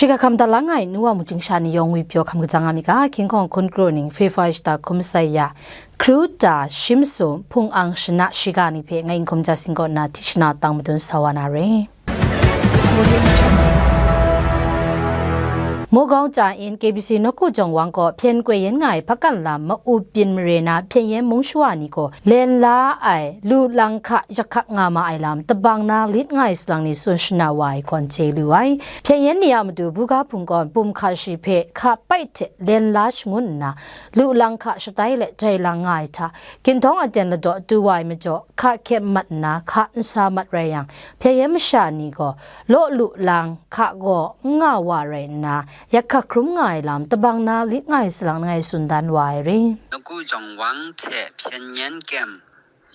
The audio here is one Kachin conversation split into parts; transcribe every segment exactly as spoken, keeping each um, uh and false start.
Shiga hkam da lang ai nu wa mungchying sha ni yawng ngwi pyaw hkam kaja nga mi ga, King Kawng hkun kru ning February shata hkum sai ya, Kru ta, Shim Sum, Hpung Ang Shana shiga ni hpe ngai N Hkum Ja Sing kaw na Tishna Tang Madun sa wa na re. Mogaung Cha In K B C Nawku Jawng Wang gaw hpyen koi yen nga ai hpakan lam ma-up byin mare na hpyen yen mung shawa ni gaw len la ai lu lang hka yak hkak nga ma ai lam tabang na lit nga ai salang ni tsun shana wa ai gawn chye lu ai. Hpyen yen ni a matu buga hpung gawn bum hka shi hpe hka pai hte len la shangun nna, lu lang hka shatai let jai lang nga ai hta, ginhtawng aten ladaw tu wa ai majaw, hka hkyep mat nna, hka n sa mat rai yang, hpyen yen masha ni gaw, law lu lang hka gaw n nga wa rai nna, yak hkak hkrum nga ai lam, tabang na lit nga ai salang langai tsun dan wa ai re. Nawku Jawng Wang hte hpyen yen kyem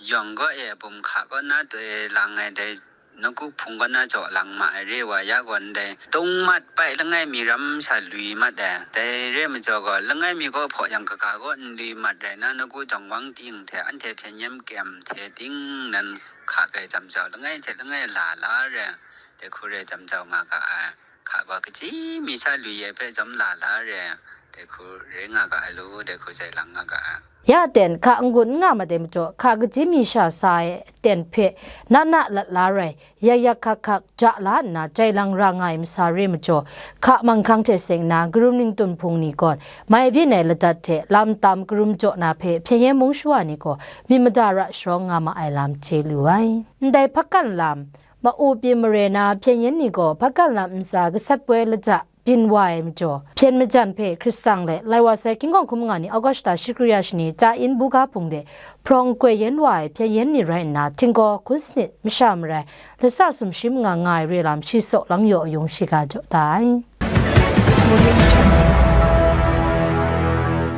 yawng gaw e bum hka kaw na toi lang ai dai, nawku hpung kaw na jaw lang ma ai re wa ya gaw ndai, dung mat pai langai mi ram sha lui mat ai. Dai re majaw gaw, langai mi gaw hpaw yang kaga gaw n lui mat rai na, nawku Jawng Wang ting hte anhte hpyen yen kyem hte ting nan hka kai jam jau, langai hte langai la la re, dai hku re jam jau nga ga ai. Hka gaw kaji mi sha lui ai hpe jawm la la re, dai hku re nga ga ai lu, dai hku jai lang nga ga ai. Ya ten hka n-gun n nga mat ai majaw, hka kaji mi sha sa ai aten hpe na na lat la rai, yak yak hkak hkak ja la nna jai lang ra nga ai masa re majaw, hka manghkang hte seng nna, karum ningtun hpung ni gawn mai byin ai ladat hte lam tam karum jaw na hpe hpyen yen mung shawa ni gaw myit mada ra sharawng nga ma ai lam chye lu ai. Ndai hpakan lam, ma-up byin mare na hpyen yen ni gaw hpakan lam ntsa gasat poi lata byin wa ai majaw, hpyen majan hpe Hkristan let lai wa sai King Kawng hkum nga ni August shata shi kru ya shani Cha In buga hpung de hprawng koi yen wa ai hpyen yen ni rai nna, htinggaw hkun sanit masha marai lasa sumshi manga nga ai re lam shi saw lang yaw yung shiga jaw da ai.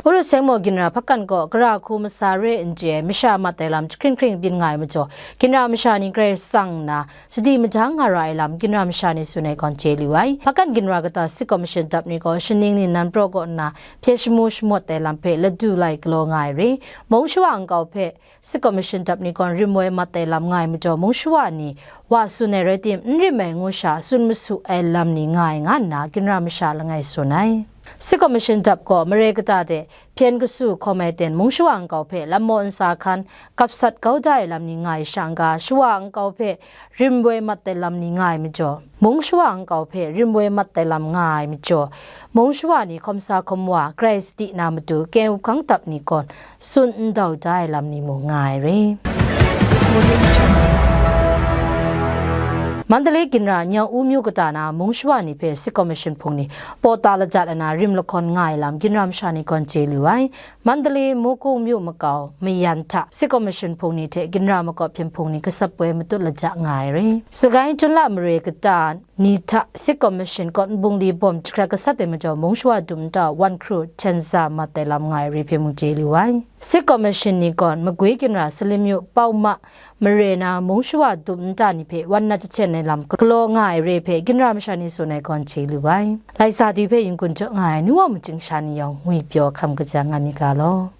Uru Seng Maw ginra hpakan gaw gara hku masa re n chye ai masha mat ai lam jahkring hkring byin nga ai majaw, ginra masha ni grai tsang nna, sadi majang nga ra ai lam ginra masha ni tsun ai gawn chye lu ai. Hpakan ginra kata State Commission dap ni gaw shaning ni nan praw kaw nna hpye shamu shamawt ai lam hpe ladu lai galaw nga ai re. Mung shawa nkau hpe State Commission dap ni gawn rim woi mat ai lam nga ai majaw, mung shawa ni wa tsun ai rai tim, n rim ai ngu sha tsun masu ai lam ni nga ai nga nna ginra masha langai tsun ai. State Commission dap gaw mare kata de hpyen kasu hkawm ai ten mung shawa nkau hpe lam maw ntsa hkan gap sat kau da ai lam ni nga ai sha n ga, shawa nkau hpe rim woi mat ai lam ni nga ai majaw, mung shawa nkau hpe rim woi mat ai lam nga ai majaw, mung shawa ni hkawm sa hkawm wa, grai sadi na matu, keng up hkang dap ni gawn tsun n dau da ai lam ni mung nga ai re. Mandalay ginra Nyau U myu kata na mung shawa ni hpe State Commission hpung ni pawta lajat ai na rim lahkawn nga ai lam ginra masha ni gawn chye lu ai. Mandalay, Mukung myu makau mayan hta State Commission hpung ni hte ginra makawp hpyen hpung ni gasat poi matut lajat nga ai re. Sagaing Chunla mare kata ni hta State Commission kaw nbungli bawm jahkrat gasat ai majaw, mung shawa dum nta wan hkru hten za mat ai lam nga ai re hpe mung chye lu ai. State Commission ni gawn magwi ginra Salim myu Pau Ma mare na mung shawa dum nta ni hpe wan nat jahten ai lam galaw nga ai re hpe ginra masha ni tsun ai gawn chye lu ai. Lai sa di hpe yin kun jaw nga ai nu wa mungchying sha ni yawng ngwi pyaw hkam kaja nga mi ga law.